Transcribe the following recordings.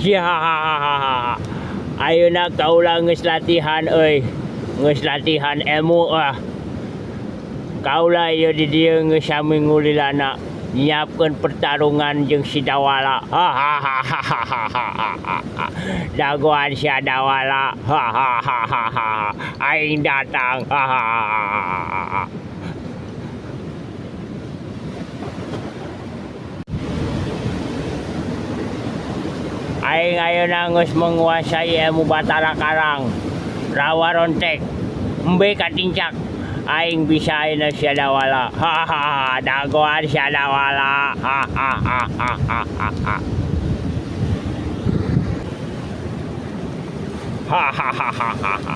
Ya. Ayeuna kaula geus latihan euy. Geus latihan ilmu ah. Kaula ieu di dieu geus saminggu lilana nyiapkeun pertarungan jeung si Dawala. Hahaha. Dagoan sia Dawala. Hahaha. Aing datang. Hahaha. Aing ayeuna geus menguasai ilmu Batara Karang. Rawa rontek. Embe katincak. Aing bisa ayeuna sia Dawala. Hahaha. Dagoan sia Dawala. Hahaha. Hahaha.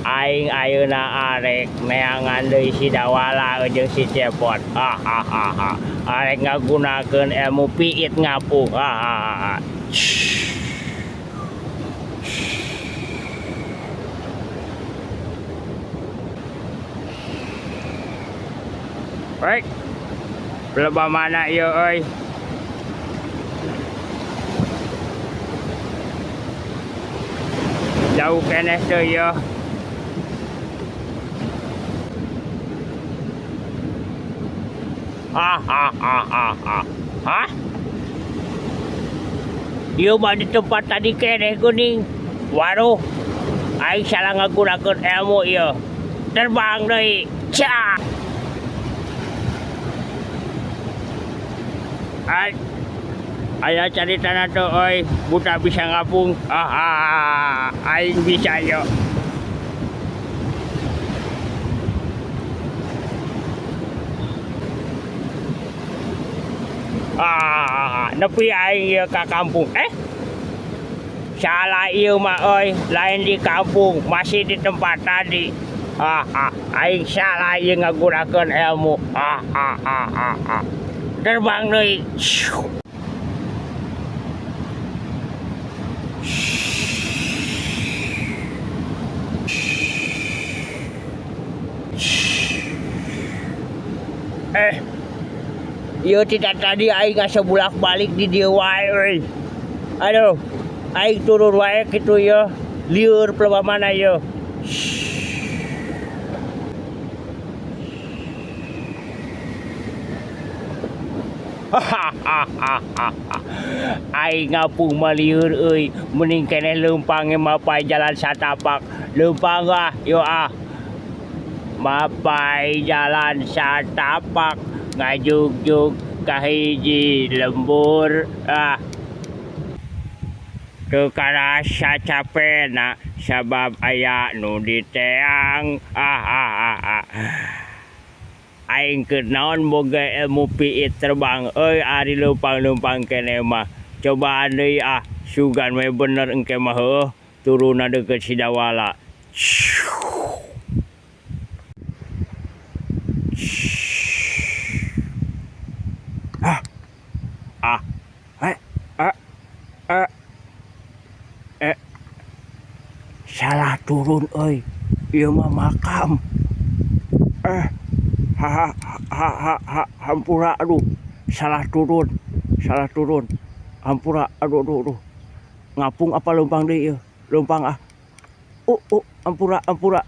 Aing ayeuna arek neangan deui si Dawala jeung si Cepot. Hahaha. Arek ngagunakeun ilmu piit ngapung. Hahaha. Baik. Pelebah mana ieu euy? Jauh keneh teu ieu. Hahaha. Hah? Ieu mah di tempat tadi keneh geuning. Waduh. Aing salah ngagunakeun ilmu ieu. Terbang deui. Cak. Ai. Aya caritana teu euy, buta bisa ngapung. Ah, aing bisa ieu. Ah, nepi aing ieu ka kampung. Eh. Salah ieu mah euy, lain di kampung, masih di tempat tadi. Ah, ah, aing salah ieu ngagunakeun ilmu. Ah, ah, ah, ah, ah. Terbang deui. Eh. Ieu tidak tadi aing asa bulak-balik di dieu wae euy. Aduh, aing turun wae kitu ieu. Lieur pelebah mana ieu. Aing ngapung mah lieur euy, mending keneh leumpang ge mapai jalan satapak. Leumpang ah, yo ah. Mapai jalan satapak ngajugjug ka hiji lembur ah. Teu karasa capena sabab aya nu diteang. Ah ah ah ah. Aing keur naon boga ilmu piit terbang euy ari leumpang-leumpang keneh mah. Cobaan deui ah, sugan we bener engke mah heueuh turunna deukeut si Dawala. Ah. Ah. Eh. Eh. Eh. Eh. Salah turun euy. Ieu mah makam. Eh. Ha ha ha ha ha hampura aduh. Salah turun. Salah turun. Hampura aduh aduh aduh. Ngapung apa leumpang deui ieu? Leumpang ah. Oh, oh, ampura ampura.